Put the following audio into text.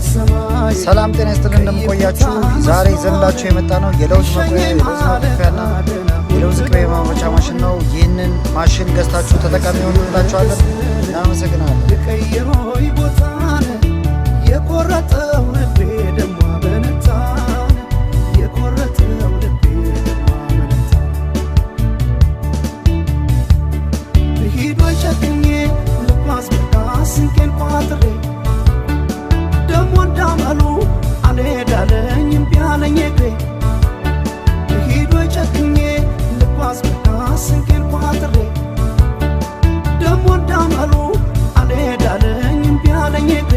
ሰማይ። ሰላም ጤና ይስጥልን፣ እንደምቆያችሁ። ዛሬ ይዘንላችሁ የመጣ ነው የለውዝ መቁሪያ፣ የለውዝ መክተፊያና የለውዝ ቅቤ ማምረቻ ማሽን ነው። ይህንን ማሽን ገዝታችሁ ተጠቃሚ ሆኑ እንላችኋለን። እናመሰግናለን። ልቀይሮይ ቦታን፣ የቆረጠው ልቤ ደሞ አመነታን፣ የቆረጠው ልቤ ደሞ አመነታ። ልሂድ ወይ ጨክኜ ልጓዝ በቃ ስንቄን ቋጥሬ? ደሞ እንዳመሉ አልሄዳለኝ፣ እምቢ አለኝ እግሬ። ልሂድ ወይ ጨክኜ ልጓዝ በቃ ስንቄን ቋጥሬ? ደሞ እንዳመሉ አልሄዳለኝ፣ እምቢ አለኝ እግሬ።